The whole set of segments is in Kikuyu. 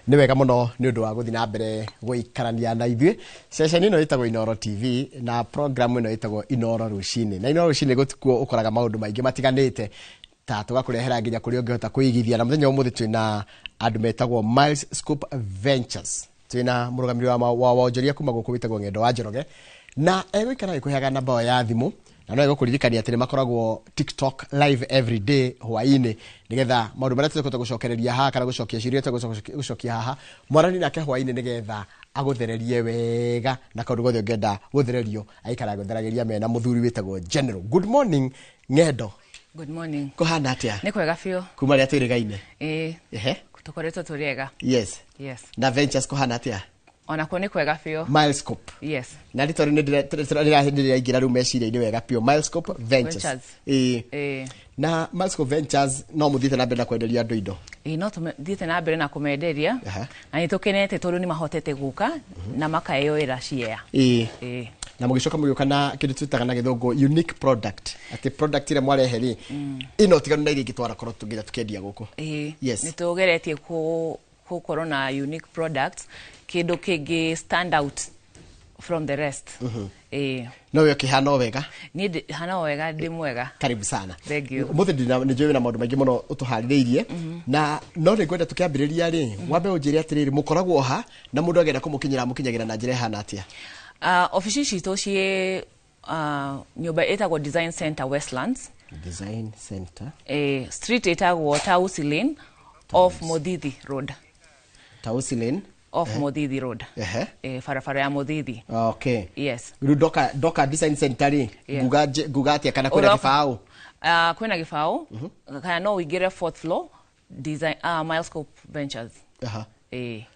Nĩ wega mũno nĩ ũndũ wa gũthiĩ na mbere gũikarania na ithuĩ. Ceceni ĩno ĩtagwo Inooro TV na program ĩno ĩtagwo Inooro Rũcinĩ. Na Inooro Rũcinĩ gũtikuo ũkoraga maũndũ maingĩ matiganĩte ta tũgakũrehera nginya kũrĩa ũngĩhota kwĩigithia. Na mũthenya wa ũmũthĩ twĩna andũ metagwo Miles Scope Ventures. Twĩna mũrũgamĩrĩri wa wonjoria kuma gũkũ wĩtagwo Ng'endo wa Njoroge, na egũikara agĩkũheaga namba ĩyo ya thimũ, na no egũkũririkania atĩ nĩ makoragwo TikTok live every day hwaĩ-inĩ, nĩgetha maũndũ marĩa tũtekũhota gũcokereria haha kana gũcokia ciũria tũtegũcokia haha, mwarani nake hwaĩ-inĩ nĩgetha agũthererie wega na kaũndũ gothe ũngĩenda gũthererio aikara agũtheragĩria mena mũthuri wĩtagwo General. Good morning, Ng'endo. Good morning. Kũhana atĩa? Nĩ kwega biũ. Kuma rĩrĩa twĩrĩgaine. Ĩĩ. Ehe. Tũkoretwo tũrĩ ega. Yes. Yes. Na Ventures kũhana atĩa? Onakuo nĩ kwega biũ. Milescope. Yes. Na rĩtwa rĩu nĩ rĩraingĩra rĩu meciria-inĩ wega biũ. Milescope Ventures. Ventures. Ĩĩ. Ĩĩ. Na Milescope Ventures no mũthiĩte na mbere na kwenderia andũ indo? Ĩĩ, no tũthiĩte na mbere na kũmenderia. Na nĩ tũkenete tondũ nĩ mahotete gũka na makayoera share. Ĩĩ. Ĩĩ. Na mũgĩcoka mũgĩũka na kĩndũ twĩtaga na gĩthũngũ unique product, atĩ product ĩrĩa mwarehe rĩ, ĩna ũtiganu na iria ingĩ twanakorwo nginya tũkĩendia gũkũ. Ĩĩ. Yes. Nĩ tũgeretie gũkorwo na unique products, kĩndũ kĩngĩ stand out from the rest. Ĩĩ. No we ũkĩhana o wega? Niĩ hana o wega, ndĩ mwega. Karibu sana. Thank you. Ũmũthĩ nĩ njũĩ wĩna maũndũ maingĩ mũno ũtũharĩrĩirie, na no nĩ ngwenda tũkĩambĩrĩria rĩ, wambe ũnjĩre atĩrĩrĩ, mũkoragwo ha, na mũndũ agenda kũmũkinyĩra amũkinyagĩra na njĩra ĩhana atĩa? Obici citũ ciĩ nyũmba ĩtagwo Design Center, Westlands. Design Center. Street ĩtagwo Tausi Lane, off Muthithi Road. Tausi Lane. Off Muthithi Road. Barabara ya Muthithi. Yes. Rĩu ndoka Design Center rĩ, nguga atĩa, kana kwĩna gĩbaũ? Kwĩna gĩbaũ, kana no ũingĩre fourth floor, design, Milescope Ventures.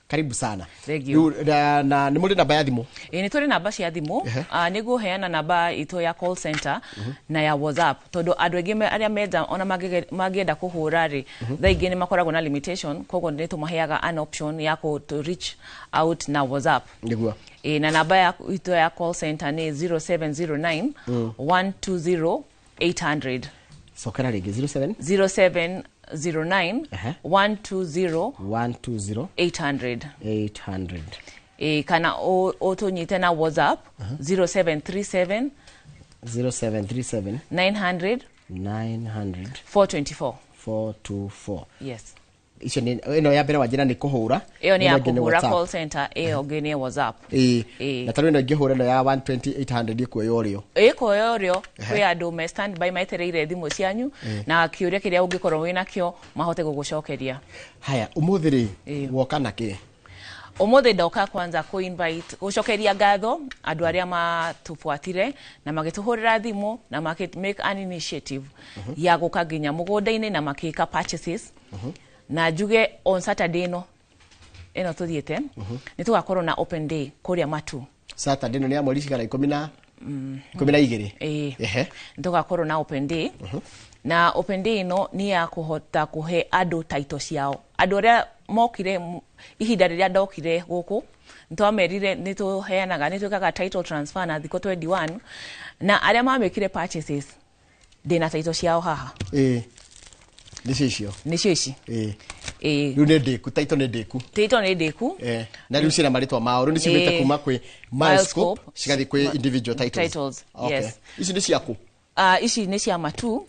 Karibu sana. Thank you. Rĩu, na nĩ mũrĩ namba ya thimũ? Ĩĩ, nĩ tũrĩ namba cia thimũ. Nĩ ngũheana namba itũ ya call center na ya WhatsApp, tondũ andũ aingĩ arĩa menda ona mangĩenda kũhũra rĩ, thaa ingĩ nĩ makoragwo na limitation, koguo nĩ tũmaheaga an option ya to reach out na WhatsApp. Ĩĩ, na namba ya itũ ya call center nĩ 0709 120 800. Cokera rĩngĩ, 07 0709 120 120 800. 800. Ĩĩ, kana ũtũnyite na WhatsApp 0737 0737 900 900 424. 424. Yes. Icio nĩ ĩno ya mbere wanjĩra nĩ kũhũra. Ĩyo nĩ ya Ĩno ĩngĩ nĩ kũhũra WhatsApp. call center, ĩyo ĩngĩ nĩ WhatsApp. Ĩĩ. Na tarĩu ĩno ĩngĩhũra ĩno ya 120 800 ĩkuoya ũrĩo? Ĩkuoya ũrĩo. Kwĩ andũ me stand by metereire thimũ cianyu, na kĩũria kĩrĩa ũngĩkorwo wĩ nakĩo mahote gũgũcokeria. Haya, ũmũthĩ rĩ, woka na kĩ? Ũmũthĩ ndoka kwanza kũ invite, gũcokeria ngatho andũ arĩa matũbuatire na magĩtũhũrĩra thimũ na makĩ make an initiative ya gũka nginya mũgũnda-inĩ na makĩka purchases. Na njuge on Saturday ĩno tũthiĩte nĩ tũgakorwo na open day kũrĩa Matu. Saturday ĩno nĩ ya mweri cigana, 12? Ĩĩ. Nĩ tũgakorwo na open day, na open day ĩno nĩ ya kũhota kũhe andũ title ciao, andũ arĩa mokire ihinda rĩrĩa ndokire gũkũ nĩ twamerire nĩ tũheanaga, nĩ twĩkaga title transfer na thikũ 21, na arĩa mamĩkire purchases ndĩna title ciao haha. Ĩĩ, nĩcio icio? Nĩcio ici. Ĩĩ. Rĩu nĩ ndĩku, title nĩ ndĩku? Title nĩ ndĩku. Na rĩu ciĩna marĩtwa mao, rĩu nĩ ciumĩte kuma kwĩ Milescope Milescope. cigathiĩ kwĩ individual titles. Titles. Okay. Yes. Ici nĩ ciaku? Ici nĩ cia Matu.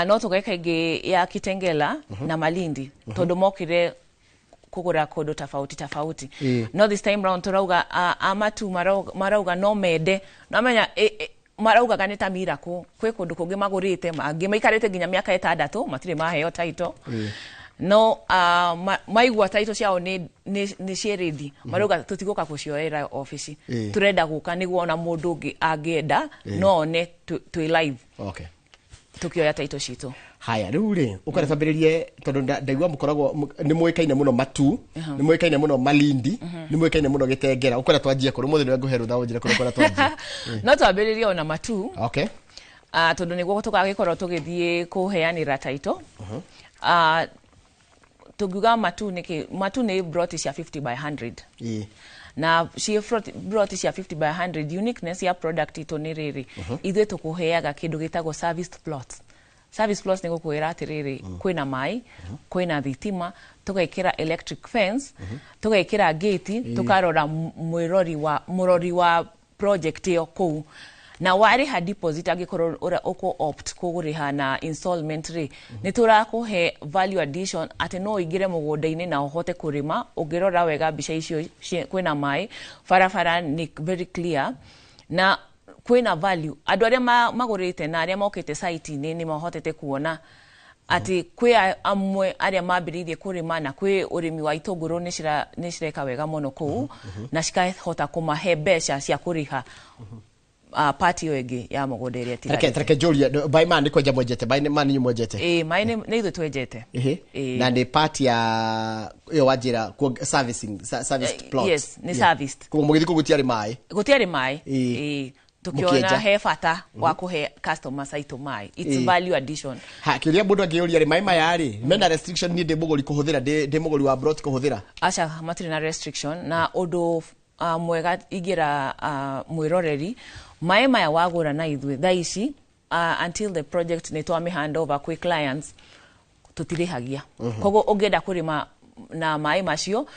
No tũgeka ĩngĩ ya Kitengela na Malindi, tondũ mokire kũgũra kũndũ tofauti tofauti. No this time round tũrauga amatu marauga no mende no menya maraugaga nĩ ta miracle. Kwĩ kũndũ kũngĩ magũrĩte, mangĩ maikarĩte nginya mĩaka 6 matirĩ maheo title, no maigua title ciao nĩ ciĩ ready, marauga tũtigũka gũcioera obici, tũrenda gũka nĩguo ona mũndũ ũngĩ angĩenda no one twĩ live tukĩoya title citũ. Haya, rĩu rĩ, ũkwenda twambĩrĩrie, tondũ ndaigua mũkoragwo nĩ mũĩkaine mũno Matu, nĩ mũĩkaine mũno Malindi, nĩ mũĩkaine mũno Gĩtengera. Ũkwenda twanjie kũrĩ? Ũmũthĩ nĩwe ngũhe rũtha ũnjĩre kũrĩa ũkwenda twanjie. No twambĩrĩrie ona Matu, tondũ nĩguo tũgagĩkorwo tũgĩthiĩ kũheanĩra title. Tũngiuga Matu nĩkĩ? Matu nĩ broti cia 50 by 100. Na ciĩ broti cia 50 by 100, uniqueness ya product itũ nĩ rĩrĩ, ithuĩ tũkũheaga kĩndũ gĩtagwo serviced plots. Service plots nĩ gũkwĩra atĩrĩrĩ, kwĩna maĩ, kwĩna thitima, tũgekĩra electric fence, tũgekĩra gate, tũkarora mwĩrori wa mũrori wa project ĩyo kũu. Na warĩha deposit, angĩkorwo ũrĩa ũkũ opt kũrĩha na installment rĩ, nĩ tũrakũhe value addition atĩ no ũingĩre mũgũnda-inĩ na ũhote kũrĩma. Ũngĩrora wega mbica icio, kwĩna maĩ, barabara nĩ very clear na kwĩna value. Andũ arĩa magũrĩte na arĩa mokĩte site-inĩ nĩ mahotete kuona atĩ kwĩ amwe arĩa mambĩrĩirie kũrĩma, na kwĩ ũrĩmi wa itũngũrũ nĩ cireka wega mũno kũu na cikahota kũmahe mbeca cia kũrĩha part ĩyo ĩngĩ ya mũgũnda ĩrĩa Reke ĩtigarĩte. Reke njũrie, maĩ maya nĩ kwenja mwenjete? Maĩ maya nĩ inyuĩ mwenjete? Ĩĩ, maĩ nĩ ithuĩ twenjete. Ĩĩ. Na nĩ part ya ĩyo wanjĩra servicing serviced plot? Yes, nĩ serviced. Koguo mũgĩthiĩ kũu gũtiarĩ maĩ? Gũtiarĩ maĩ. Ĩĩ. Ĩĩ, tukiona Mũkĩenja. he bata wa kũhe customers aitũ maĩ. It's value addition. Ha, kĩũria mũndũ angĩũria rĩ, maĩ maya rĩ mena restriction niĩ ndĩ mũgũri kũhũthĩra, ndĩ mũgũri wa plot kũhũthĩra? Aca, matirĩ na restriction. Na ũndũ mwega ingĩra mwĩroreri, maĩ maya wagũra na ithuĩ thaa ici, until the project nĩ twamĩ hand over kwĩ clients, tũtirĩhagia. Koguo ũngĩenda kũrĩma na maĩ macio,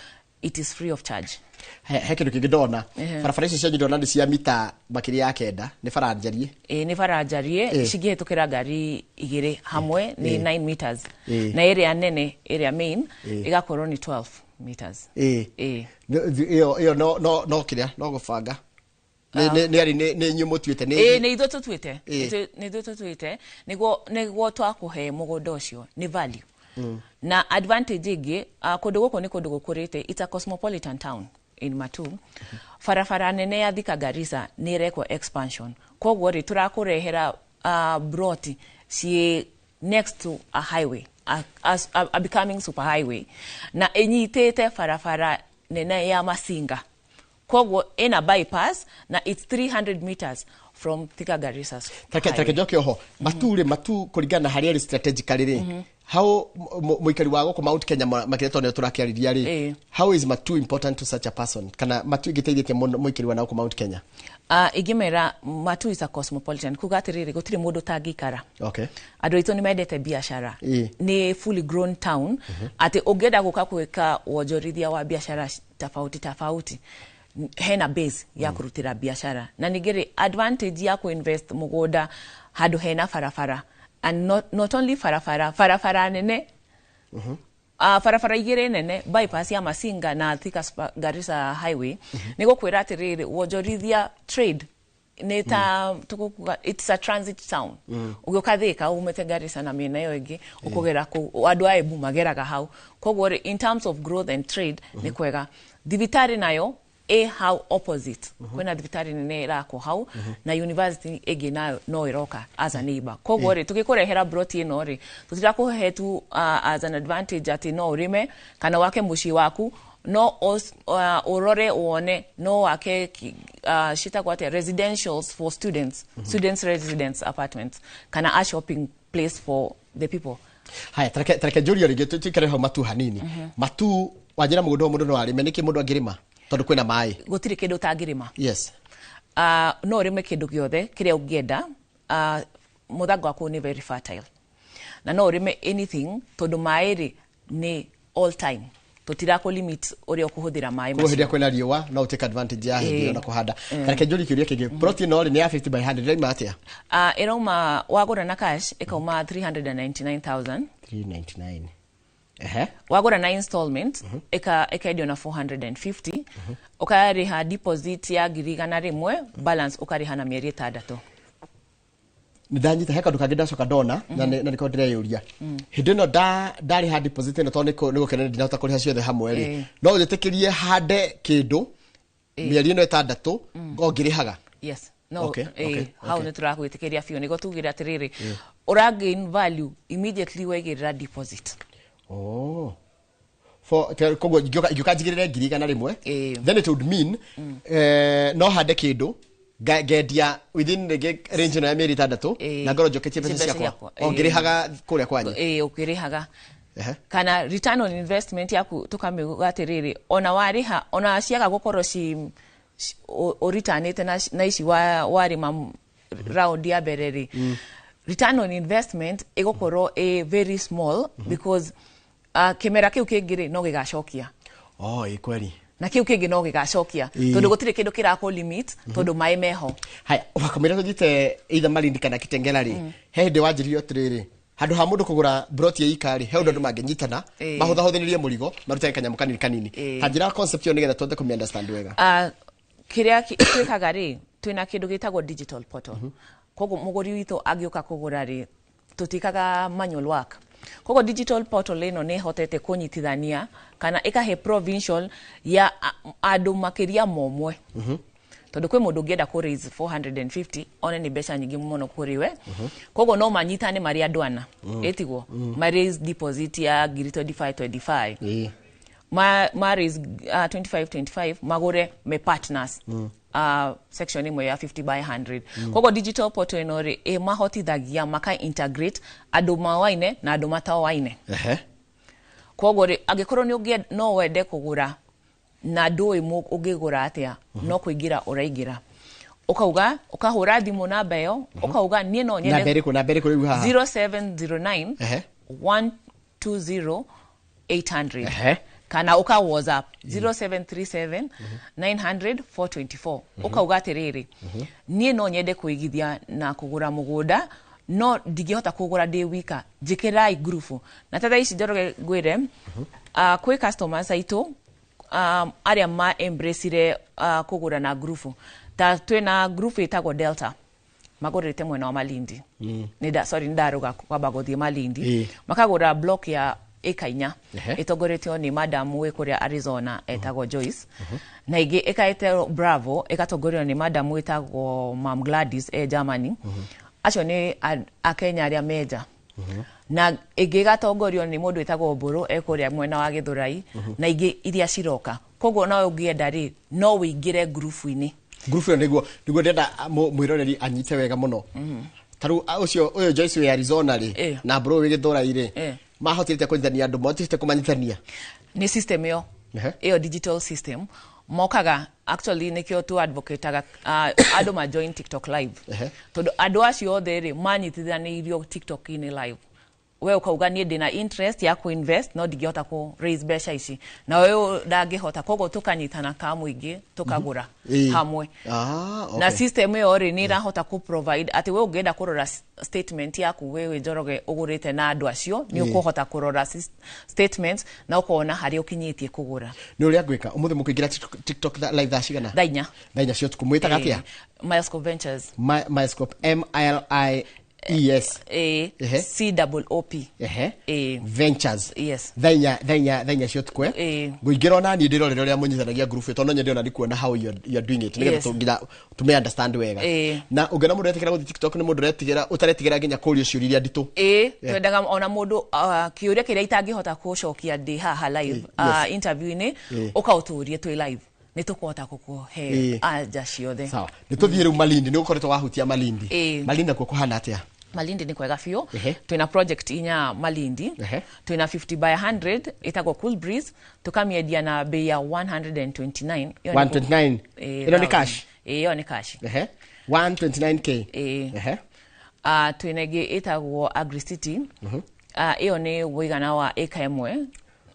it is free of charge. He kĩndũ kĩngĩ ndona, barabara icio cianyu ndona nĩ cia mita makĩria ya 9, nĩ bara njarie. Ĩ, nĩ bara njarie. Cingĩhĩtũkĩra ngari igĩrĩ hamwe nĩ 9 meters, na ĩrĩa nene, ĩrĩa main, ĩgakorwo nĩ 12 meters. Ĩĩ. Ĩyo no kĩrĩa no gũbanga nĩ arĩ nĩ inyuĩ mũtuĩte nĩ Ĩĩ, nĩ ithuĩ tũtuĩte. Ĩĩ. Nĩ ithuĩ tũtuĩte nĩguo twakũhe mũgũnda ũcio nĩ value na advantage ĩngĩ. Kũndũ gũkũ nĩ kũndũ gũkũrĩte. It's a cosmopolitan town in Matu. Barabara nene ya Thika Garissa nĩ ĩrekwo expansion, koguo rĩ tũrakũrehera broti ciĩ next to a highway, a becoming super highway, na ĩnyitĩte barabara nene ya Masinga. Koguo ĩna bypass na it's 300 meters from Thika Garissa Tareke highway. Tareke njoke oho Matu rĩ, Matu kũringana na harĩa ĩrĩ strategically rĩ, how mũikari wa gũkũ Mount Kenya makĩria, tondũ nĩo tũrakĩarĩria rĩ, how is Matu important to such a person, kana Matu ĩngĩteithĩtie mũno mũikari wa na gũkũ Mount Kenya? Ingĩmera Matu is a cosmopolitan, kuga atĩrĩrĩ, gũtirĩ mũndũ ũtangĩikara. Andũ aitũ nĩ mendete biacara. Nĩ fully grown town atĩ ũngĩenda gũka gwĩka wonjorithia wa biacara tofauti tofauti, hena base ya kũrutĩra biacara. Na ningĩ rĩ, advantage ya kũinvest mũgũnda handũ hena barabara, and not only barabara, barabara nene, barabara igĩrĩ nene, bypass ya Masinga na Thika Garissa highway, nĩ gũkwĩra atĩrĩrĩ, wonjorithia trade nĩ ta tũgũkuga it's a transit town. Ũgĩũka Thika umĩte Garissa na mĩena ĩyo ĩngĩ, ũkũgera kũu. Andũ a Embu mageraga hau. Koguo rĩ, in terms of growth and trade nĩ kwega. Thibitarĩ nayo ĩ hau opposite. Kwĩna thibitarĩ nene ĩrakwo hau na university ĩngĩ nayo no ĩroka as a neighbor. Koguo rĩ, tũgĩkũrehera broti ĩno rĩ, tũtirakũhe tu as an advantage atĩ no ũrĩme kana wake mũciĩ waku, no ũrore wone no wake citagwo atĩa, residentials for students, students residence apartments, kana a shopping place for the people. Haya, tareke njũrio rĩngĩ, tuikare hau Matu hanini. Matu wanjĩra mũgũnda ũyũ mũndũ no arĩme, nĩkĩ mũndũ angĩrĩma tondũ kwĩna maĩ? Gũtirĩ kĩndũ ũtangĩrĩma. No ũrĩme kĩndũ gĩothe kĩrĩa ũngĩenda. Mũthanga waku nĩ very fertile na no ũrĩme anything tondũ maĩ rĩ nĩ all time, tũtirakũ limit ũrĩa ũkũhũthĩra maĩ Koguo hĩndĩ macio. ĩrĩa kwĩna riũa no take advantage ya hĩndĩ ĩyo na kũhanda. Tareke njũrie kĩũria kĩngĩ, plot ĩno rĩ nĩ ya 50 by 100, ĩraima atĩa? Ĩrauma, wagũra na cash ĩkauma 399,000. 399, ehe. Wagũra na installment ĩkendio na 450, ũkarĩha deposit ya 100,000, balance ũkarĩha na mĩeri 6. Nĩ ndanyita. He kaũndũ kangĩ ndacoka ndona na nĩko ndĩreyũria, hĩndĩ ĩno ndarĩha deposit ĩno, tondũ nĩ gũkena ndinahota kũrĩha ciothe hamwe rĩ, no ũnjĩtĩkĩrie hande kĩndũ mĩeri ĩno 6 o ngĩrĩhaga? Yes, no. Hau nĩ tũrakwĩtĩkĩria biũ, nĩguo tugire atĩrĩrĩ, ũra gain value immediately waigĩrĩra deposit. Oh. Koguo ingĩũka njigĩrĩre 100,000, then it would mean no hande kĩndũ ngendia within rĩngĩ range ĩno ya mĩeri 6 na ngorwo njoketie mbeca Mbeca ciakwa ciakwa, o ngĩrĩhaga kũrĩa kwanyu. Ĩĩ, ũkĩrĩhaga. Kana return on investment yaku tukamĩuga atĩrĩrĩ, ona warĩha, ona ciaga gũkorwo ci ũritanĩte na ici warĩma round ya mbere rĩ, Return on investment ĩgũkorwo ĩ very small because kĩmera kĩu kĩngĩ rĩ, no gĩgacokia. Oh, ĩ kweli. Na kĩu kĩngĩ no gĩgacokia, tondũ gũtirĩ kĩndũ kĩrakũ limit, tondũ maĩ meho. Haya, wakamwĩra tũthiĩte either Malindi kana Kitengela rĩ, he hĩndĩ wanjĩrire atĩrĩrĩ, handũ ha mũndũ kũgũra broti ya ika rĩ, he ũndũ andũ mangĩnyitana, mahũthahũthĩrĩrie mũrigo, marute kanyamũ kanini kanini. Ta njĩra concept ĩyo nĩgetha tũhote kũmĩ understand wega. Kĩrĩa twĩkaga rĩ, twĩna kĩndũ gĩtagwo digital portal. Koguo mũgũri witũ angĩũka kũgũra rĩ, tũtikaga manual work. Koguo digital portal ĩno nĩ ĩhotete kũnyitithania kana ĩkahe provincial ya andũ makĩria ma ũmwe, tondũ kwĩ mũndũ ũngĩenda kũ raise 450, one nĩ mbeca nyingĩ mũno kũrĩ we. Koguo no manyitane marĩ andũ ana, ĩtiguo ma raise deposit ya ngiri 25 25, ma raise 25 25, magũre me partners section ĩmwe ya 50 by 100. Koguo digital portal ĩno rĩ, ĩmahotithagia maka integrate andũ maoaine na andũ mataoaine. Koguo rĩ, angĩkorwo nĩ no wende kũgũra na ndũĩ ũngĩgũra atĩa, no kũingĩra ũraingĩra, ũkauga, ũkahũra thimũ namba ĩyo, ũkauga niĩ no namba nyende. Ĩrĩkũ? Namba ĩrĩkũ rĩu haha? 0709 120 800, kana ũka WhatsApp 0737 900 424, ũkauga atĩrĩrĩ, niĩ no nyende kũigithia na kũgũra mũgũnda, no ndingĩhota kũgũra ndĩ wika, njĩkĩrai ngurubu. Na ta thaa ici, Njoroge, ngwĩre, kwĩ customers aitũ arĩa ma embraceire kũgũra na ngurubu. Ta twĩna ngurubu ĩtagwo Delta, magũrĩte mwena wa Malindi. Nĩ sorry, nĩ ndarũga kwamba gũthiĩ Malindi. Makagũra block ya ĩka 4, ĩtongoretio nĩ madam wĩ kũrĩa Arizona etagwo Joyce, na ĩngĩ ĩkaĩtwo Bravo, ĩgatongorio nĩ madam wĩtagwo Mam Gladys e Germany. Acio nĩ Akenya arĩa menja. Na ĩngĩ ĩgatongorio nĩ mũndũ wĩtagwo Mbũrũ e kũrĩa mwena wa Gĩthũrai, na ingĩ iria ciroka. Koguo nawe ũngĩenda rĩ, no wĩingĩre ngurubu-inĩ. Ngurubu ĩyo nĩguo ndĩrenda mwĩroreri anyite wega mũno. Ta rĩu ũcio ũyũ Joyce wĩ Arizona rĩ, na Mbũrũ wĩ Gĩthũrai rĩ, mahotete kũnyitithania andũ, mahotete kũmanyitithania? Nĩ system ĩyo, ĩyo digital system mokaga. Actually, nĩkĩo tu advocataga andũ ma join TikTok live, tondũ andũ acio othe rĩ, manyitithanĩirio TikTok-inĩ live. We ukauga niĩ ndĩna interest ya kuinvest, no ndingĩhota ku raise mbeca ici, na ũyũ ndangĩhota, koguo tũkanyitana ka mũingĩ, tũkagũra hamwe. Na system ĩyo rĩ, nĩ ĩrahota ku provide atĩ we ũngĩenda kũrora statement yaku, we wĩ Njoroge ũgũrĩte na andũ acio, nĩ ũkũhota kũrora statement na ũkona harĩa ũkinyĩtie kũgũra. Nĩ ũrĩa ngwĩka ũmũthĩ, mũkũingĩra TikTok live thaa cigana? Thaa 4. Thaa 4 cia ũtukũ. Mwĩtaga atĩa? Milescope Ventures. Milescope, M I L I E S A C double O P. Ventures. Yes. Thaa 4 cia ũtukũ, eh? Ngũingĩra ona niĩ ndĩrorere ũrĩa mũnyitanagia group ĩyo, tondũ no nyende ona nĩ kuona how you are doing it, nĩgetha nginya tũme understand wega. Na ũngĩona mũndũ ũretigĩra gũthiĩ TikTok, nĩ mũndũ ũretigĩra ũtaretigĩra nginya kũrio ciũria iria nditũ. Ĩĩ, twendaga ona mũndũ kĩũria kĩrĩa itangĩhota gũcokia ndĩ haha live interview-inĩ, ũkaũtũrie twĩ live, nĩ tũkũhota gũkũhe anja ciothe. Sawa, nĩ tũthiĩ rĩu Malindi. Nĩ ũkoretwo wahutia Malindi. Malindi nakuo kũhana atĩa? Malindi nĩ kwega biũ. Twĩna project inya Malindi. Twĩna 50 by 100 ĩtagwo Cool Breeze, tũkamĩendia na bei ya 129. Ĩyo nĩ 129? Ĩĩ, Ĩno nĩ thousand. cash? Ĩĩ, ĩyo nĩ cash. 129K? Ĩĩ. Twĩna ĩngĩ ĩtagwo Agricity. Ĩyo nĩ mũigana wa ĩka 1.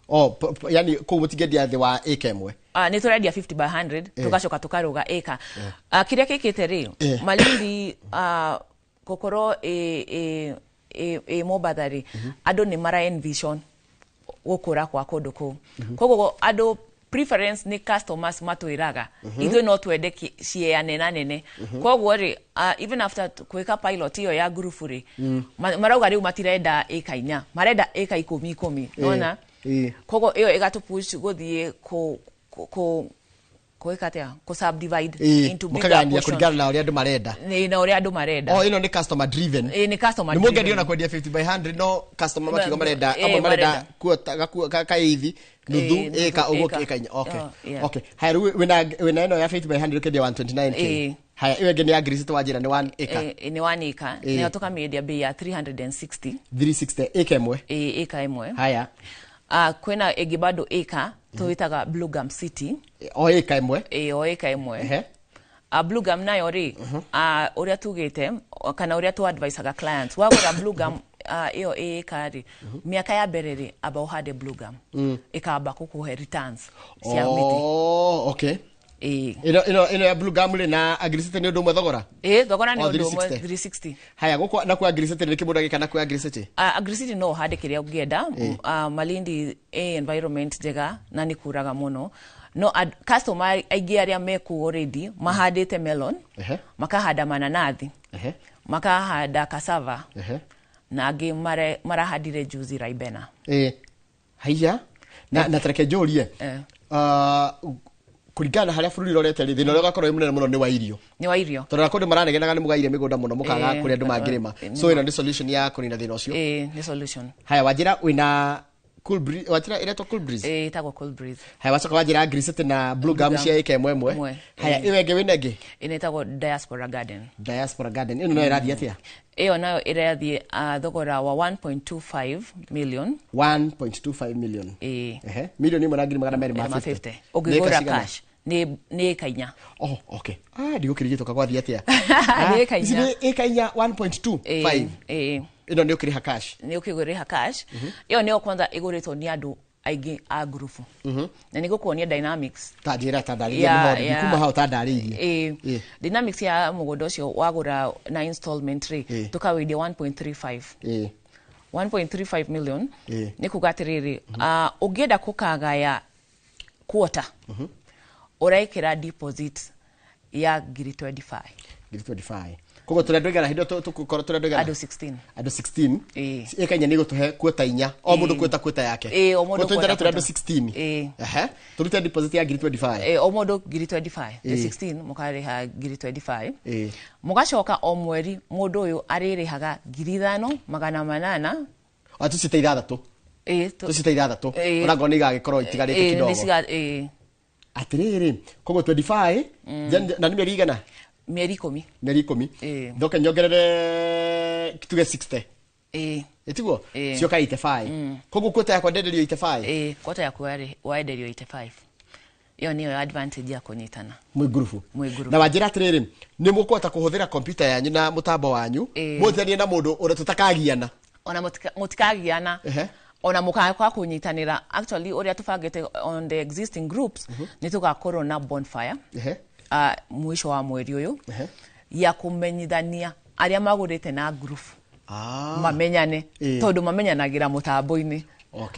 Oh, yani kũu mũtingĩendia thĩ wa ĩka 1? Nĩ tũrendia 50 by 100, tũgacoka tũkarũga ĩka. Kĩrĩa kĩkĩte rĩ, Malindi gũkorwo ĩ Mombatha rĩ, andũ nĩ mara envision gũkũra kwa kũndũ kũu. Koguo andũ preference nĩ customers matwĩraga ithuĩ no twende ciea nena nene. Koguo rĩ, even after gwĩka pilot ĩyo ya ngurubu rĩ, marauga rĩu matirenda ĩka 4, marenda ĩka 10 10, nona? Koguo ĩyo ĩgatũpush gũthiĩ kũ gwĩka atĩa, kũ subdivide into bigger Mũkagania portions. kũringana na ũrĩa andũ marenda. Nĩ na ũrĩa andũ marenda. Oh, ĩno nĩ customer driven. Ĩĩ, nĩ customer Nĩ mũngĩendia driven. ona kwendia 50 by 100, no customer makiuga marenda amwe marenda marenda. kuota kaithi nuthu, Ĩĩ, ĩka nuthu, ũguo, ĩka. ĩka 4. Okay. Oh, yeah. Okay, haya, rĩu wĩna ĩno ya 50 by 100 ũkĩendia 129K? Ĩĩ. Haya, ĩyo ĩngĩ nĩ ya Green City, wanjĩra nĩ 1 acre? Ĩĩ, nĩ 1 acre. Nayo tũkamĩendia bei ya 360. 360, ĩka 1? Ĩĩ, ĩka 1. Haya. Kwĩna ĩngĩ bado ĩka twĩtaga Blue Gum City. O ĩka 1? Ĩĩ, o ĩka 1. Blue gum nayo rĩ, ũrĩa tugĩte kana ũrĩa tu advisaga clients, wagũra blue gum ĩyo ĩĩka rĩ, mĩaka ya mbere rĩ, amba ũhande blue gum, ĩkamba gũkũhe returns cia mĩtĩ. Oh, okay. Ĩĩ. Ĩno ya blue gum rĩ na Agricity nĩ ũndũ ũmwe thogora? Ĩĩ, thogora nĩ O, ũndũ ũmwe. 360. 360. Haya, gũkũ na kwa Agricity nĩ kĩmũndũ agĩka na kwa Agricity? Agricity no ũhande kĩrĩa ũngĩenda. Malindi ĩ environment njega na nĩ kuraga mũno, no customer aingĩ arĩa mekuo already mahandĩte melon, makahanda mananathi, makahanda cassava, na angĩ marahandire juzi Ribena. Ĩĩ, haiya, na tareke njũrie, kũringana na harĩa bũrũri ũrorete rĩ, thĩna ũrĩa ũgakorwo wĩ mũnene mũno nĩ wa irio. Nĩ wa irio. Tondũ na kũndũ maranegenaga nĩ mũgaire mĩgũnda mũno, mũkaga kũrĩa andũ mangĩrĩma. So ĩno nĩ solution ya kũnina thĩna ũcio. Ĩĩ, nĩ solution. Haya, wanjĩra wĩna cool breeze, wanjĩra ĩretwo cool breeze? Ĩĩ, ĩtagwo cool breeze. Haya, wacoka wanjĩra Agricity na blue gum gum. cia ĩka ĩmwe ĩmwe. Ĩmwe. Haya, ĩyo ĩngĩ wĩna ĩngĩ? Ĩno ĩtagwo diaspora garden. Diaspora garden ĩno nayo ĩrathiĩ atĩa? Ĩyo nayo ĩrathiĩ thogora wa 1.25 million. 1.25 million? Ĩĩ. Ehe, milioni ĩmwe na ngiri magana merĩ ma ma 50. 50. Nĩ ĩka Ũngĩgũra cigana? cash nĩ ĩka 4. Oh, okay. Ah, ndigũkĩrigĩtũka gwathiĩ atĩa. Nĩ ĩka Ici 4. nĩ ĩka 4, 1.25. Ĩĩ. Ĩno nĩ ũkĩrĩha cash? Nĩ ũkĩgũrĩha cash. Ĩyo nĩyo kwanza ĩgũrĩtwo nĩ andũ aingĩ a ngurubu, na nĩ gũkuonia dynamics. Ta njĩra, ta ndarĩria mũhoro kuma hau, ta ndarĩirie. Ĩĩ. Ĩĩ. Dynamics ya mũgũnda ũcio, wagũra na installment rĩ, tũkawendia 1.35, 1.35 million. Nĩ kuga atĩrĩrĩ, ũngĩenda kũkagaya quarter, ũrekĩra deposit ya ngiri 25. Ngiri 25. Koguo tũrĩ andũ aigana hĩndĩ ĩyo tũgũkorwo tũrĩ andũ aigana? Andũ 16. Andũ 16. Ĩĩ. Ĩka 4 nĩ ĩgũtũhe kuota 4, o mũndũ kuota kuota yake. Ĩĩ, o mũndũ Koguo tũnyitane kuota tũrĩ andũ kuota. 16. Ĩĩ. Ehe, tũrute deposit ya ngiri 25. Ĩĩ, o mũndũ ngiri 25. The Ĩĩ. 16 mũkarĩha ngiri 25. Mũgacoka Mũgacoka o mweri mũndũ ũyũ arĩrĩhaga 5800. O tũcite 6. Ĩĩ, Tũcite 6. Ĩĩ. Ona ngorwo nĩ igagĩkorwo itigarĩte Ĩĩ, kidogo. Ĩĩ. Atĩrĩrĩ, koguo 25 na nĩ mĩeri igana? Mĩeri 10. Mĩeri 10. Ĩĩ. Ndoke nyongerere tuge 60. Ĩĩ. Ĩtiguo? Ĩĩ. Cioka 85. Koguo kuota yakwa ndenderio 85. Ĩĩ, kwota yaku waenderio 85. Ĩyo nĩyo advantage ya kũnyitana mwĩ ngurubu. Mwĩ ngurubu. Na wanjĩra atĩrĩrĩ, nĩ mũkũhota kũhũthĩra kompyuta yanyu na mũtambo wanyu mũthanie na mũndũ ũrĩa tũtakagiana? Ona mũtikagiana. Ona mũkaga kũnyitanĩra, actually ũrĩa tũbangĩte on the existing groups, nĩ tũgakorwo na bonfire mwisho wa mweri ũyũ ya kũmenyithania arĩa magũrĩte na group, mamenyane, tondũ mamenyanagĩra mũtambo-inĩ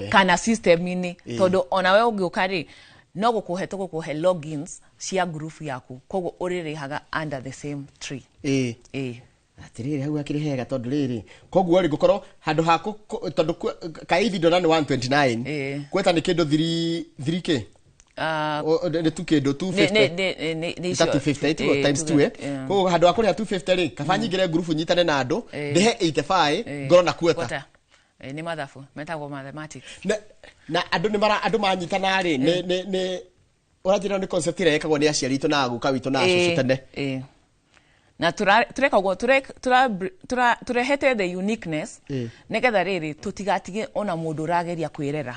kana system-inĩ, tondũ ona we ũngĩũka rĩ, no gũkũhe tũgũkũhe logins cia group yaku, koguo ũrĩrĩhaga under the same tree. Ĩĩ. Atĩrĩrĩ, hau hakĩrĩ hega, tondũ rĩrĩ, koguo rĩ, ngũkorwo handũ ha tondũ kaithi ndona nĩ 129. Kweta nĩ kĩndũ 3 3 k. Nĩ tu kĩndũ 250. Nĩ ta icio. 250, ĩtiguo? Ĩĩ, Times tuge, 2, eh. Koguo handũ ha kũrĩha 250 rĩ, kaba nyingĩre ngurubu, nyitane na andũ, ndĩhe 85, ngorwo na kuota. Quarter. Ĩĩ, nĩ mathabu metagwo mathematics. Na andũ nĩ mara andũ manyitana rĩ, nĩ ũranjĩra nĩ concept ĩrĩa ĩkagwo nĩ aciari itũ na aguka witũ na acũcũ tene. Ĩĩ. Na tureka ũguo, turehete the uniqueness, nĩgetha rĩrĩ tũtigatige ona mũndũ ũrageria kwĩrera,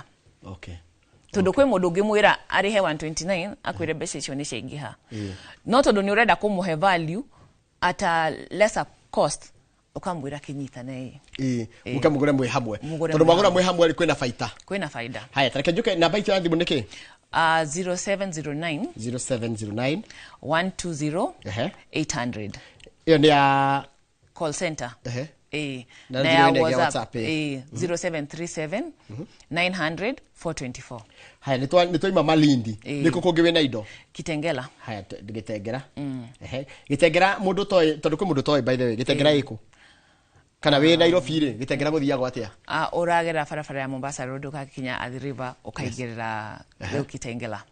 tondũ kwĩ mũndũ ũngĩmwĩra arĩhe 129, akwĩre mbeca icio nĩ ciaingĩha, no tondũ nĩ ũrenda kũmũhe value at a lesser cost, ũkamwĩra kĩnyitane. Ĩĩ, mũke mũgũre mwĩ hamwe. Mũgũre Tondũ mwĩ mwagũra hamwe. mwĩ hamwe rĩ, kwĩna baita. Kwĩna baida. Haya, tareke njuke namba itũ ya thimũ nĩ kĩ? 0709 0709 120 800. Ĩyo nĩ ya Call center. Ehe. Na Na ya zero ĩno ĩngĩ ya WhatsApp, WhatsApp, ĩĩ. ĩĩ, 0737 900 424. Haya, nĩ twaima Malindi. Ĩĩ. Nĩ kũ kũngĩ wĩna indo? Kitengela. Haya, Gĩtengera. Ehe, Gĩtengera, mũndũ toĩ, tondũ kwĩ mũndũ toĩ, by the way, Gĩtengera ĩkũ? Kana wĩ Nairobi rĩ, Gĩtengera gũthiagwo atĩa? Ũragera barabara ya Mombasa Road, ũgakinya Athi River, ũkaingĩrĩra rĩu Kitengela.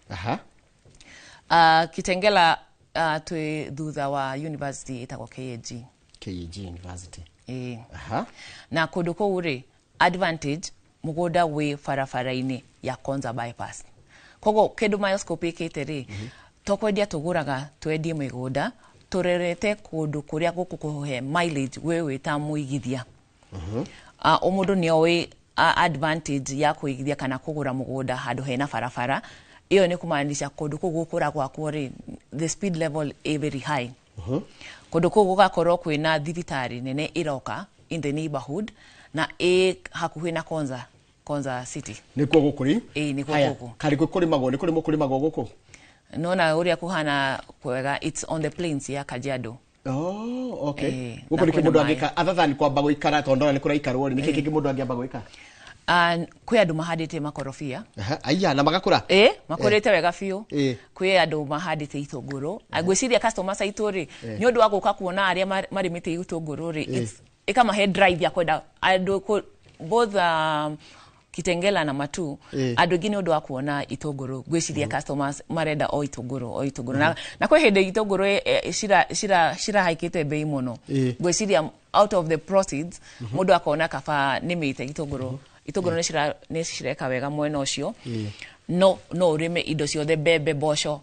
Kitengela, twĩ thutha wa university ĩtagwo KAG. KAG University. Ĩĩ. Na kũndũ kũu rĩ, advantage, mũgũnda wĩ barabara-inĩ ya Konza bypass. Koguo kĩndũ Milescope ĩkĩte rĩ, to kwendia tũgũraga twendie mĩgũnda, tũrerete kũndũ kũrĩa gũkũkũhe mileage we wĩ ta mũigithia. O mũndũ nĩ oĩ advantage ya kũigithia kana kũgũra mũgũnda handũ hena barabara. Ĩyo nĩ kũmaanisha kũndũ kũu gũkũra gwakwo rĩ, the speed level ĩ very high. Kũndũ kũu gũgakorwo kwĩna thibitarĩ nene ĩroka in the neighborhood na ĩ hakuhĩ na Konza City. Nĩkuo gũkũ rĩ? Ĩĩ, nĩkuo Haya, gũkũ. Karĩ kũrĩmagwo, nĩ kũrĩmwo kũrĩmagwo gũkũ? Nona ũrĩa kũhana kwega, it's on the plains ya Kajiado. Oh, okay. Ĩĩ, Gũkũ na nĩkĩ kwĩna mũndũ maĩ. angĩka other than kwamba gũikara, tondũ ndona nĩ kũraikarwo rĩ, nĩkĩ kĩngĩ mũndũ angĩamba gwĩka? Kwĩ andũ mahandĩte makorobia. Aha, aya na magakũra? Ĩĩ, makũrĩte wega biũ. Ĩĩ. Kwĩ andũ mahandĩte itũngũrũ. Ngwĩciria customers aitũ rĩ, nĩ ũndũ wa gũka kuona arĩa marĩmĩte itũngũrũ rĩ, ĩkamahe drive ya kwenda andũ both Kitengela na Matu. Andũ aingĩ nĩ ũndũ wa kuona itũngũrũ, ngwĩciria customers marenda o itũngũrũ, o itũngũrũ. Na kwĩ hĩndĩ itũngũrũ cirahaikĩte bei mũno. Ngwĩciria out of the proceeds mũndũ akona kaba nĩmĩte itũngũrũ. Itũngũrũ nĩ cireka wega mwena ũcio. No ũrĩme indo ciothe, mbembe, mboco,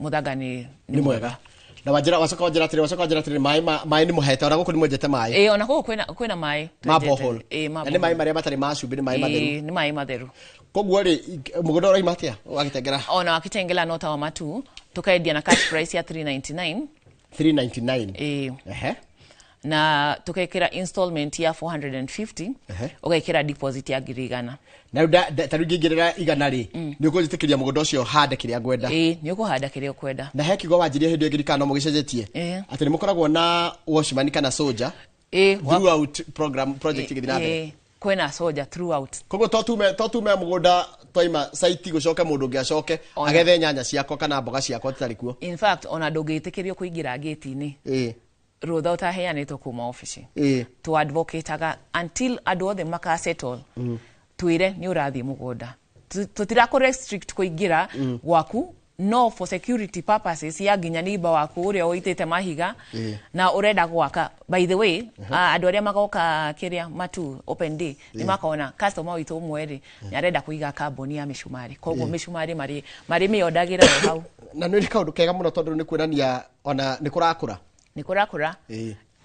mũthanga nĩ nĩ mwega. Na wanjĩra, wacoka wanjĩra atĩrĩ, wacoka wanjĩra atĩrĩ, maĩ nĩ mũhete, ona gũkũ nĩ mwenjete maĩ. Ĩĩ, ona gũkũ kwĩna maĩ Ma twenjete. borehole. Ĩĩ, ma Na nĩ maĩ borehole. marĩa matarĩ ma cumbĩ, nĩ maĩ matheru. Ĩĩ, nĩ maĩ matheru. Koguo rĩ, mũgũnda ũraima atĩa wa Kitengela? Ona wa Kitengela no ta wa Matu, tukaendia na cash price ya 399. 399. Ĩĩ. Ehe. Na tukekera installment ya 450, ũgekĩra deposit ya 100,000. Na rĩu ta rĩu ingĩingĩrĩra 100 rĩ, nĩ ũkũnjĩtĩkĩria mũgũnda ũcio hande kĩrĩa ngwenda? Ĩĩ, nĩ ũkũhanda kĩrĩa ũkwenda. Na he kiugo wanjirie hĩndĩ ĩyo ngĩririkana no mũgĩcenjetie, atĩ nĩ mũkoragwo na watchman kana soldier throughout program project ĩgĩthiĩ na mbere. Ĩĩ, kwĩna soldier throughout. Koguo to tume mũgũnda twaima site gũcoke mũndũ ũngĩ acoke agethe nyanya ciakwa kana mboga ciakwa tũtarĩ kuo. In fact, ona ndũngĩtĩkĩrio kũingĩra gate-inĩ. Rũtha ũtaheanĩtwo kuma obici. Tu advocateaga until andũ othe maka settle. Twĩre nĩ ũrathiĩ mũgũnda. Tũtirakũ restrict kũingĩra gwaku, no for security purposes ya nginya neighbor waku ũrĩa ũitĩte mahiga na ũrenda gwaka. By the way, andũ arĩa magoka kĩrĩa Matu open day nĩ makona customer witũ ũmwe rĩ, nĩ arenda kũiga kambuni ya mĩcumarĩ, koguo mĩcumarĩ marĩ mĩondagĩra o hau. Na nĩ kaũndũ kega mũno tondũ nĩ kuonania ona nĩ kũrakũra. Nĩ kũrakũra.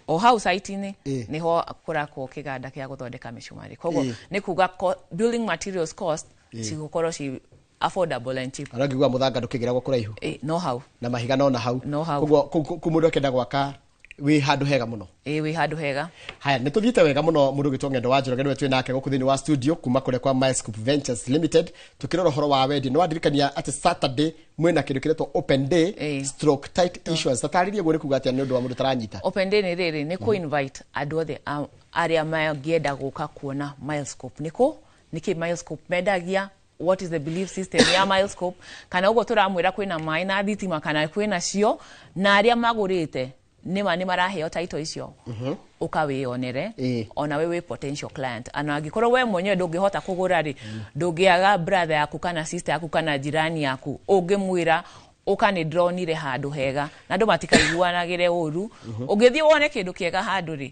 O hau site-inĩ nĩho kũrakwo kĩganda kĩa gũthondeka mĩcumarĩ, koguo nĩ kuga building materials cost cigũkorwo ci affordable and cheap. Ona ngigua mũthanga ndũkĩgeragwo kũraihu. No hau. Na mahiga no na hau. No hau. Koguo kũu mũndũ akĩenda gwaka wĩ handũ hega mũno. Ĩĩ, wĩ handũ hega. Haya, nĩ tũthiĩte wega mũno mũndũ ũgĩtwo Ng'endo wa Njoroge nĩwe twĩ nake gũkũ thĩinĩ wa studio kuma kũrĩa kwa Milescope Ventures Limited, tũkĩrora ũhoro wa wendi. Nĩ wandirikania atĩ Saturday mwĩna kĩndũ kĩretwo open day stroke tight issuance. Tatarĩrie guo nĩ kuga atĩa nĩ ũndũ wa mũndũ ũtaranyita. Open day nĩ rĩrĩ, nĩ kũ invite andũ othe arĩa mangĩenda gũka kuona Milescope. Nĩkũ? Nĩkĩ Milescope mendagia? What is the belief system ya Milescope? Kana ũguo tũramwĩra kwĩna maĩ na thitima kana kwĩna cio, na arĩa magũrĩte nĩma nĩ maraheo title icio. Ũka wĩyonere, ona we wĩ potential client. Ana angĩkorwo we mwenyewe ndũngĩhota kũgũra rĩ, ndũngĩaga brother yaku kana sister yaku kana jirani yaku ũngĩmwĩra ũka nĩ ndĩronire handũ hega, na andũ matikaiguanagĩre ũru. Ũngĩthiĩ wone kĩndũ kĩega handũ rĩ,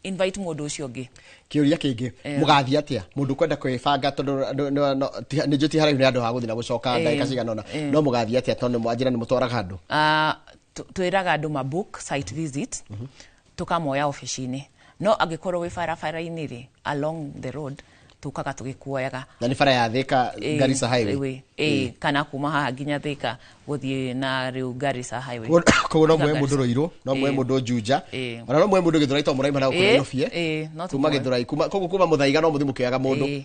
invite mũndũ ũcio ũngĩ. Kĩũria kĩngĩ, mũgathiĩ atĩa mũndũ kwenda kwĩbanga tondũ nĩ njũĩ ti haraihu nĩ handũ ha gũthiĩ na gũcoka ndagĩka cigana ũna, no mũgathiĩ atĩa tondũ mwanjĩra nĩ mũtwaraga andũ? Twĩraga andũ ma book site visit, tũkamoya obici-inĩ. No angĩkorwo wĩ barabara-inĩ rĩ, along the road, tũkaga tũgĩkuoyaga. Na nĩ bara ya Thika Garissa Highway? Kana kuma haha nginya Thika gũthiĩ na rĩu Garissa Highway. Koguo no muoe mũndũ Ruiru, no muoe mũndũ Juja, ona no muoe mũndũ Gĩthũrai tondũ mũraima na gũkũ Nairobi, no Kuma tũmuoe. Gĩthũrai, koguo kuma Mũthaiga no mũthiĩ mũkĩoyaga mũndũ.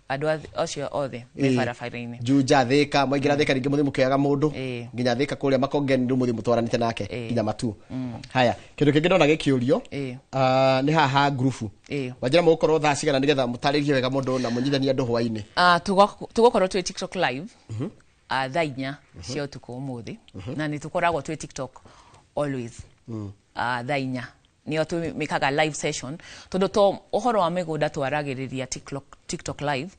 Andũ acio othe me barabara-inĩ. Juja, Thika, mwaingĩra Thika rĩngĩ mũthiĩ mũkĩoyaga mũndũ. Nginya Thika kũrĩa Makongeni rĩu mũthiĩ mũtwaranĩte nake nginya Matu. Haya, kĩndũ kĩngĩ ndona gĩkĩũrio, nĩ haha ha ngurubu. Wanjĩra mũgũkorwo thaa cigana nĩgetha mũtarĩrie wega mũndũ na mũnyitithanie andũ hwaĩ-inĩ? Tũgũkorwo twĩ TikTok live, thaa inya cia ũtukũ ũmũthĩ. Na nĩ tũkoragwo twĩ TikTok always. Thaa inya. Nĩyo tũmĩkaga live session tondũ to ũhoro wa mĩgũnda twaragĩrĩria TikTok live,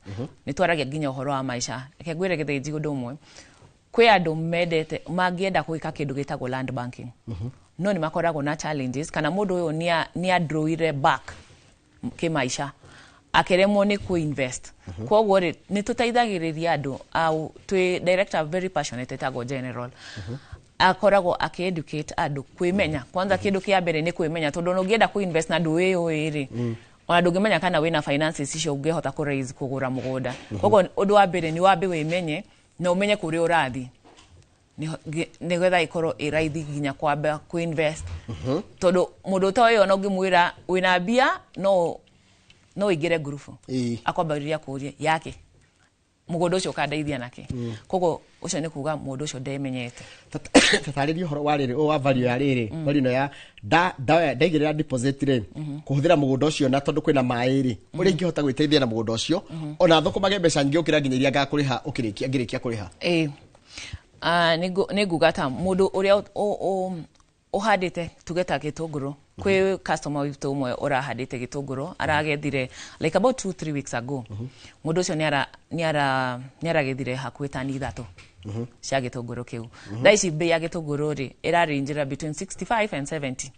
nĩ twaragia nginya ũhoro wa maica. Reke ngwĩre Gĩthĩnji ũndũ ũmwe, kwĩ andũ mendete mangĩenda gwĩka kĩndũ gĩtagwo land banking, no nĩ makoragwo na challenges, kana mũndũ ũyũ nĩ androwire back kĩmaica akĩremwo nĩ kũ-invest. Koguo rĩ, nĩ tũteithagĩrĩria andũ, au twĩ director very passionate etagwo General. Akoragwo akĩ-educate andũ kwĩmenya. Kwanza kĩndũ kĩa mbere nĩ kwĩmenya, tondũ ona ũngĩenda kũ-invest na ndũĩũĩ rĩ, ona ndũngĩmenya kana wĩna finances icio ũngĩhota kũ-raise kũgũra mũgũnda. Koguo ũndũ wa mbere nĩ wambe wĩmenye na ũmenye kũrĩa ũrathiĩ. Nĩgetha ĩkorwo ĩ raithi nginya kwamba kũ-invest, tondũ mũndũ ũtoĩ ona ũngĩmwĩra wĩna mbia no ũingĩre ngurubu, akwambĩrĩria kũũria yake mũgũnda ũcio ũkandeithia nake. Koguo ũcio nĩ kuga mũndũ ũcio ndemenyete. Tatarĩria ũhoro wa rĩrĩ, wa value ya rĩrĩ, value ĩno ya ndaigĩrĩra deposit rĩ, kũhũthĩra mũgũnda ũcio na tondũ kwĩna maĩ rĩ, ũrĩa ingĩhota gwĩteithia na mũgũnda ũcio, ona thũkũmage mbeca nyingĩ gũkĩra nginya iria ngakũrĩha ũkĩrĩkia ngĩrĩkia kũrĩha. Nĩ nguga ta mũndũ ũrĩa ũhandĩte tuge ta gĩtũngũrũ, kwĩ customer witũ ũmwe ũrahandĩte gĩtũngũrũ, aragethire like about 2-3 weeks ago. Mũndũ ũcio nĩ aragethire hakuhĩ tani 3 cia gĩtũngũrũ kĩu. Thaa ici bei ya gĩtũngũrũ rĩ ĩraranjĩra between 65 and 70.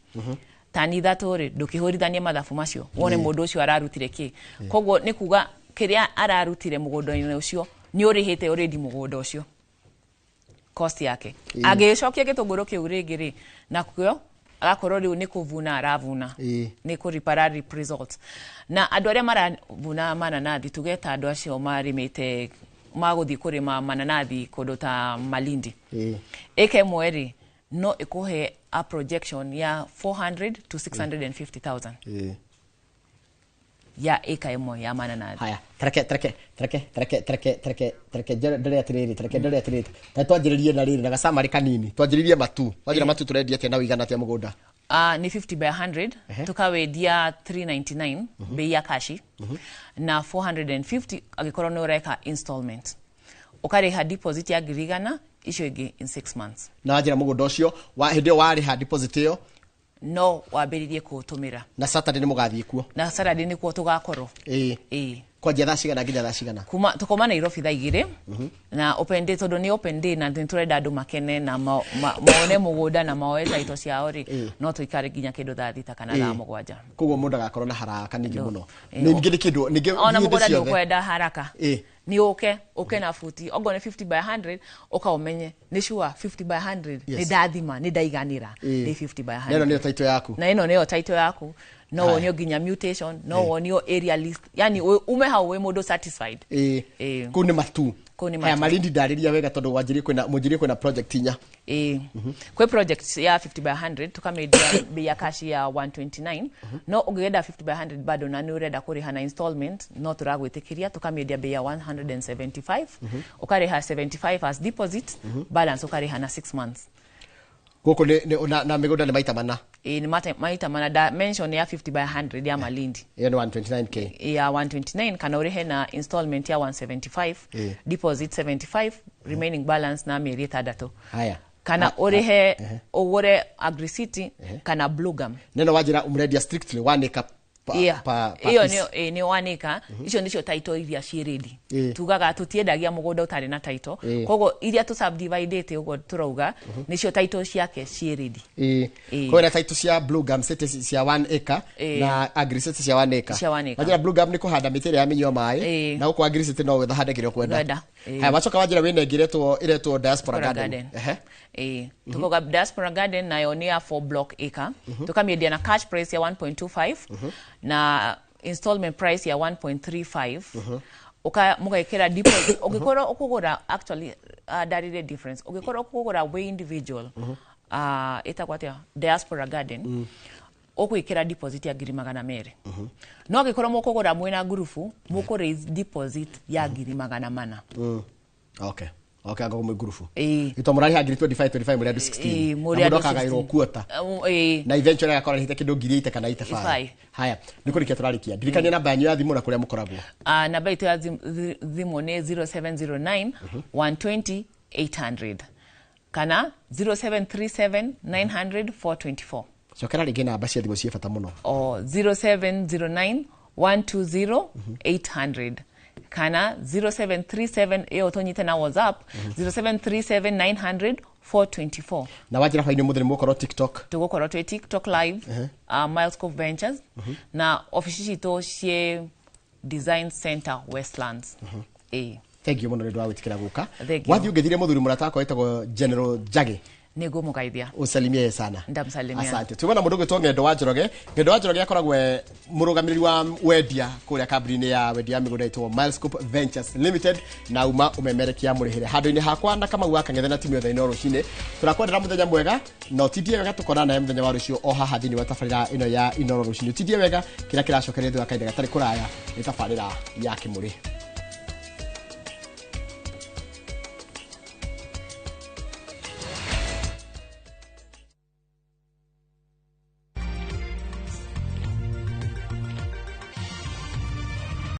Tani 3 rĩ ndũkĩhũrithanie mathabu macio wone mũndũ ũcio ararutire kĩ. Koguo nĩ kuga kĩrĩa ararutire mũgũnda-inĩ ũcio nĩ ũrĩhĩte already mũgũnda ũcio cost yake. Agĩcokia gĩtũngũrũ kĩu rĩngĩ rĩ, nakĩo agakorwo rĩu nĩ kũvuna aravuna, nĩ kũripa reap results. Na andũ arĩa maravuna mananathi, tuge ta andũ acio marĩmĩte magũthiĩ kũrĩma mananathi kũndũ ta Malindi, ĩka ĩmwe rĩ no ĩkũhe a projection ya 400 to 650,000 ya ĩka ĩmwe ya mananathi. Haya, tareke ndore atĩrĩrĩ, tareke ndore atĩrĩrĩ. Ta twanjĩrĩrie na rĩrĩ na gacamarĩ kanini. Twanjĩrĩrie matu. Wanjĩra matu tũrendia atĩa na ũigana atĩa mũgũnda? Nĩ 50 by 100, tukawendia 399 bei ya kashi, na 450 angĩkorwo nĩ ũreka installment. Ũkarĩha deposit ya 100,000, icio ingĩ in 6 months. Na wanjĩra mũgũnda ũcio wa hĩndĩ ĩyo warĩha deposit ĩyo no wambĩrĩrie kũũtũmĩra. Na Saturday nĩ mũgathiĩ kuo? Na Saturday nĩkuo tũgakorwo. Kwanjia thaa cigana nginya thaa cigana? Kuma tũkoma Nairobi thaa 2 na open day, tondũ nĩ open day na nĩtũrenda andũ makene na mone mũgũnda na maoe title ciao rĩ, no tũikare nginya kĩndũ thaa 6 kana thaa 7. Koguo mũndũ agakorwo na haraka nyingĩ mũno. Ningĩ nĩ kĩndũ ningĩ ona mũgũnda ndũkwenda haraka. Nĩ ũke na futi ogo nĩ 50 by 100, ũka ũmenye nĩ sure 50 by 100 nĩ ndathima nĩ ndaiganĩra nĩ 50 by 100. Na ĩno nĩyo title yaku. Na ĩno nĩyo title yaku. No wonio nginya mutation, no wonio area list, yani ume hau wĩ mũndũ satisfied. Kũu nĩ matu. Haya, Malindi ndarĩria wega tondũ wanjirie kwĩna mũnjirie kwĩna project inya. Kwĩ project ya 50 by 100 tukamĩendia bei ya cash ya 129, no ũngĩenda 50 by 100 bado na nĩ ũrenda kũrĩha na installment no tũragwĩtĩkĩria, tukamĩendia bei ya 175, ũkarĩha 75 as deposit, balance ũkarĩha na 6 months. Gũkũ nĩ na mĩgũnda nĩ maita mana. Nĩ maita mana. Da mention ya 50 by 100 ya Malindi. Ĩyo nĩ 129k. Ya 129 kana ũrĩhe na installment ya 175, deposit 75, remaining balance na mĩeri 6. Haya. Kana ũrĩhe ũgũre Agricity kana Bluegum. Neno wanjĩra ũmũrendia strictly 1 acre Ĩyo nĩ 1 acre. Icio nĩcio title iria ciĩ ready. Tugaga tũtiendagia mũgũnda ũtarĩ na title. Koguo iria tũ subdivided ũguo tũrauga nĩcio title ciake ciĩ ready. Koguo title cia Bluegum City cia 1 acre na Agricity cia 1 acre. Wanjĩra Bluegum nĩ kũhanda mĩtĩ ĩrĩa ya mĩnyua maĩ, na gũkũ Agricity no wĩthahande kĩrĩa ũkwenda. Haya, wacoka wanjĩra wĩna ĩngĩ ĩretwo Diaspora Garden. Tukoga Diaspora Garden nayo nĩ ya 4 block acre. Tukamĩendia na cash price ya 1.25 na installment price ya 1.35. Uka mũgekĩra deposit ũngĩkorwo ũkũgũra, actually ndarire difference, ũngĩkorwo ũkũgũra wĩ individual ĩtagwo atĩa Diaspora Garden, ũgwĩkĩra deposit ya 200,000. No angĩkorwo mũkũgũra mwĩna ngurubu, mũkũ raise deposit ya 400,000. Okay. Okay, ango mwe ngurubu. Ito mũrarĩha 25 25 mũrĩ andũ 16. Mũndũ akagaĩrwo quarter. Na eventually agakorwo arĩhĩte kĩndũ 80 kana 85. Haya, nĩ kũrĩkia tũrarĩkia. Ndirikania namba yanyu ya thimũ na kũrĩa mũkoragwo. Namba itũ ya thimũ nĩ 0709 120 800 kana 0737 900 424. Cokera rĩngĩ namba cia thimũ ciĩ bata mũno. O 0709 120 800 kana 0737 ĩyo tũnyite na WhatsApp 0737 900 424. Na wanjĩra hwainĩ mũthĩ nĩ mũgũkorwo TikTok. Tũgũkorwo twĩ TikTok live, Milescope Ventures, na ofici citũ ciĩ Design Center Westlands. Thank you mũno nĩ ũndũ wa gwĩtĩkĩra gũka. Wathiĩ ũngĩthire mũthuri mũrata wakwa wĩtagwo General Njagi. Nĩngũmũgeithia. Usalimie sana. Ndamsalimia. Asante. Tuona mũndũ ũgwĩtwo Ng'endo wa Njoroge. Ng'endo wa Njoroge akoragwo e mũrũgamĩrĩri wa wendia kũrĩa kambuni-inĩ ya wendia wa mĩgũnda ĩtagwo Milescope Ventures Limited, na uma ũmemerekia mũrĩhĩre handũ-inĩ hakwa na Kamau wa Kang'ethe na timu yothe ino rũcinĩ. Tũrakwendera mũthenya mwega na ũtindie wega, tũkonana nawe mũthenya wa rũciũ o haha thĩinĩ wa tabarĩra ĩno ya Inooro rũcinĩ. Ũtindie wega, kĩrĩa kĩracokereria thutha wa kahinda gatarĩ kũraya nĩ tabarĩra ya Kĩmũrĩ.